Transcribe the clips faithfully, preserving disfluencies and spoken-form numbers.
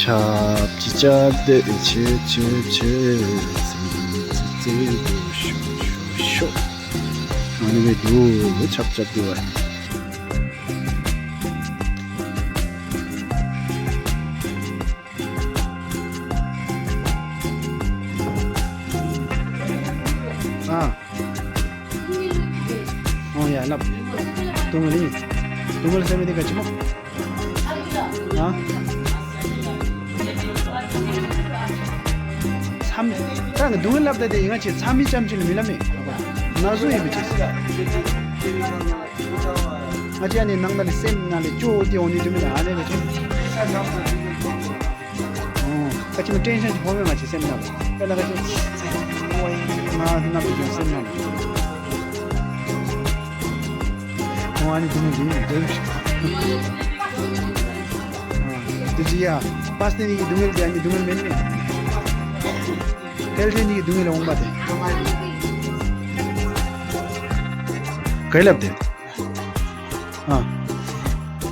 ཆབ་ཅི་ཅབ་དེ་ཆེ་ཆེ་ཆེ། ཙི་ཙི་ཙི་ཤོ་ཤོ་ཤོ། ཨ་ནི་བའི་དུ་ཆབ་ཆབ་དུ་བ། ཨ། ཨོ་ཡ་ལབ། དུང་ལི། དུང་ལི་སེ་མི་དེ་ག་ཅི་མོ། ཨ། ཚ་མི། ད་ང་དུང་ལི་ལབ་ད་དེ་ཡིན་ང་ཆེ་ཚ་མི་ཅམ་ཅི་ལ་མི་ལབ་མེ། ན་ཟུག་ཡིན་པ་ཅི། ང་ཅི་ཨ་ནི་ནང་ད་ལི་སེམས་ནང་ལི་ཅོ་དེ་འོང་ནི་དུ་མི་ལ་ཨ་ནི་ལ་ཅི། ཨོ། ཁ་ཅིག་ན་ཊེན་ཤན་ཅིག་ཕོག་མེད་མ་བྱེད་སེམས་ནང་ལ། དཔེར་ན་ཁ་ཅིག་ང་ན་བུ་ཅིག་སེམས་ནང་ལ། ཨོ་ཨ་ནི་དུ་མི་འདི་འདོན་ཞིག་དུ་ཅི་ཡ། པ་སྟེ་ནི་གི་དུ་མི་ལ་དེ་ཨ་ནི་དུ་མི་ལ་མེད་ནི། ཐལ་ཐལ་ནི་གི་དུ་མི་ལ་འོང་པ་དེ། ག་ལབ་དེ། ཨ།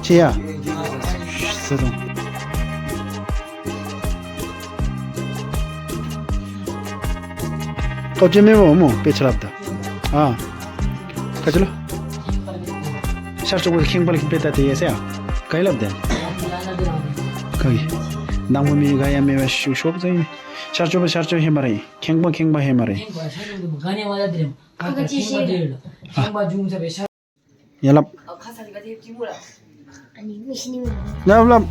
ཆེ་ཡ། ཟེར་དང་། ཀོ་ཅི་མེ་མོ་མོ་དཔེ་ཆ་ལབ་ད། ཨ། ཀ་ཅི་ལོ། ཤར་ཕྱོགས་པའི་ཁེངས་པ་ལ་དཔེ་ལྟ་དེ་ཡེ་སེ་ཡ། ག་ཡི་ལབ་དེ། ག་གི། དང་པོ་མི་ག་ཡ་མེ་བ་ཤུ་ཤོབ་ཟེར་ཡིན། ཤར་ཕྱོགས་པ་ཤར་ཕྱོགས་ཧེ་མ་རེད། ཁེངས་པ་ཁེངས་པ་ཧེ་མ་རེད། ཁེངས་པ་ཤར་ཕྱོགས་དེ་ག་ནས་བ་ལ་དེ་རེད། ཁ་ཁ་ཅི་ཤེས་རེད། ཁེངས་པ་འབྱུང་ཚ་བའི་ཤར། ཡ་ལབ། ལབ་ལབ།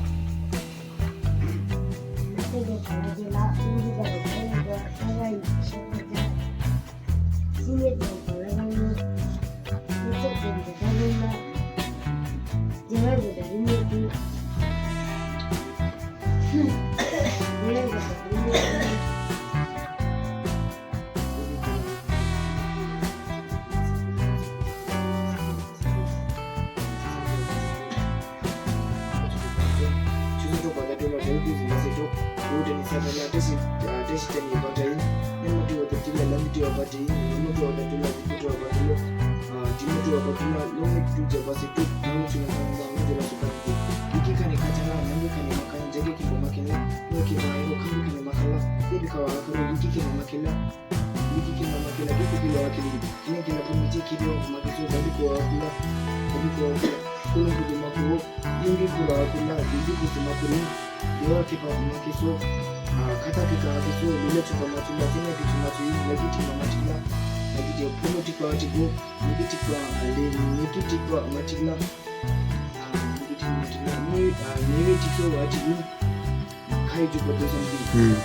ཁ་ཡི་འཇུག་པ་དེ་ཙམ་གྱིས། ཨུམ།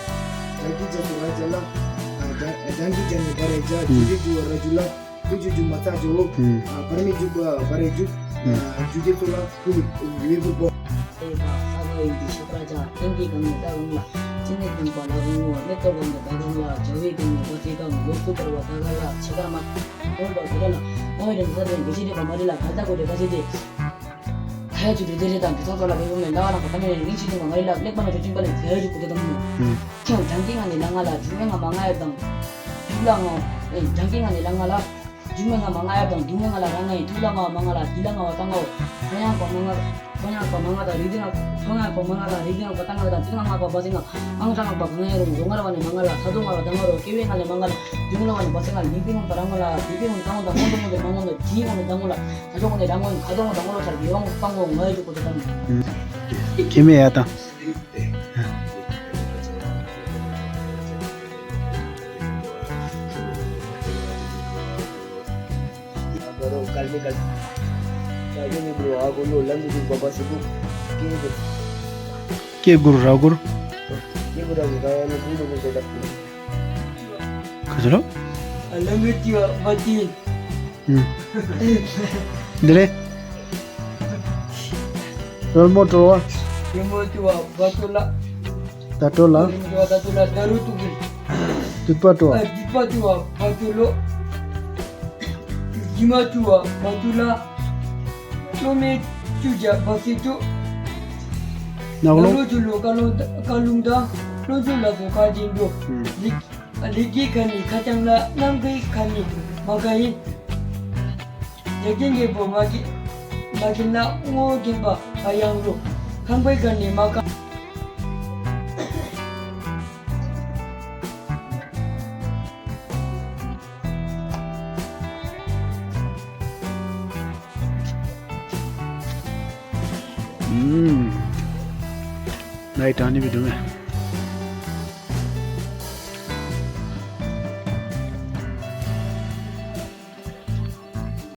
ད་གི་ཅ་སོ་ར་ཅ་ལ། ཨ་ད་ད་གི་ཅ་ནི་བ་ར་ཅ། ཨུམ། ཇུ་རེ་ཇུ་བ་ར་ཇུ་ལ། ཏུ་ཇུ་ཇུ་མ་ཚ་ཇོ། ཨུམ། ཨ་བར་མི་འཇུག་པ་བ་ར་ཇུ། ཨུམ། ཨ་ཇུ་གེ་སོ་ལ་ཕུ་ལི་ཝེ་ཕུ་པོ། ཨེ་ད་ས་ག་ཡི་དི་ཤ་པ་ཅ་ཏེན་གི་གང་ནི་ད་རུང་ལ། སེམས་ནི་ཁོང་པ་ལ་རུང་བ་མེ་ཏོག་གམ་ད་གང་ལ་བྱ་བའི་ཀུན་ནས་བ་ཚེ་གང་ལོ་སུ་བར་བ་ད་ག་ལ་ཆ་གར་མ་འོན་པ་དེ་ལ་ལ་ཨོ་རེ་ས་དེ་འགི་ཆི་དེ་པ་མ་རི་ལ་ག་ད་གོ་དེ་ག་ཆི་དེ་ཁ་ཡ་ཆུ་དེ་དེ་རེ་དང་དེ་ཚང་ཚོ་ལ་བེ་བོ་མེ་ལ་ལ་ག་ད་མེ་རེ་རིང་ཆི་དེ་མ་མ་རི་ལ་ལེགས་པ་ན་ཆོ་ཅིང་པ་ལེ་ཁ་ཡ་ཆུ་གོ་དེ་དང་མོ་ཁྱོད་ལྗང་གི་ང་ནི་ལ་ང་ལ་ཇུ་མེ་ང་མ་ང་ཡ་དང་དུག་ལ་ང་ལྗང་གི་ང་ནི་ལ་ང་ལ། འཇུག་མི་ང་མ་ང་ཡབ་དང་འདུག་མི་ང་ལ་རང་ང་ཡིན། ཐུག་ལ་ང་བ་མ་ང་ལ། དི་ལ་ང་བ་ཏང་ང་བ། ཐོ་ཡང་གོ་མ་ང་། ཐོ་ཡང་གོ་མ་ང་དང་རིག་དི་ང་། ཐོ་ཡང་གོ་མ་ང་དང་རིག་དི་ང་གོ་ཏང་ང་དང་ཏི་ལ་ང་གོ་བ་སི་ང་། ཨང་ཅང་ང་བ་གང་ཡང་རུང་རོ་ང་ར་བ་ནི་མ་ང་ལ། ས་དོ་ང་བ་ཏང་ང་རོ། ཀེ་བེ་ང་ལ་མ་ང་ལ། འདུག་ལ་བ་ནི་བ་སི་ང་ལ། ལིང་པི་ང་བ་ར་ང་ལ། ལིང་པི་ང་ཏང་ང་དང་ང་དང་ང་དང་མ་ང་ང་དང་ཇི་ང་ནི་ཏང་ང་ལ། ས་དོ་ང་ནི་ར་ང་ཁ་དོ་ང་དང་ང་ལ་ཆར་ཡོང་ཏང་ང་ང་ཡ་ཇུ་གོ་ཏང་ང་། ཁྱེད་མེད་ཡ་དང་། སྐྱེ་དགུར་ར་དགུར། ག་ཚོད་ལ། འདི་ལས། རོལ་མོ་བྲོ་བ། རོལ་མོ་བྲོ་བ་བ་ཏོ་ལ། ད་བྲོ་ལ། རོལ་མོ་བྲོ་བ་ད་ཏོ་ལ་ད་རུ་ཏུ་གི། དུད་པ་བྲོ་བ། དུད་པ་བྲོ་བ་བ་ཏོ་ལོ། ཇི་མ་བྲོ་བ་བ་ཏོ་ལ། ལོ་མེ་བཅུ་བརྒྱ་བ་སི་ཏོ། ནག་ལོ། ལོ་ཆུ་ལོ་ཀ་ལུང་ཀ་ལུང་ད། ལོ་ཆུ་ལ་སོ་ཁ་ཅན་འགྲོ། ལིག་ལི་ཀི་ཁ་ནི་ཁ་ཅང་ལ། གནམ་གི་ཁ་ནི་མ་ཁ་ཡིན། ཡ་ཀྱེན་གྱི་བོ་མ་ཀི་མ་ཀི་ན་ངོ་གྱེན་པ་ཁ་ཡང་རུ། ཁང་པའི་ཁ་ནི་མ་ཁ། ཨུམ། ནའི་དྲང་ནི་བི་འདུག་མེ།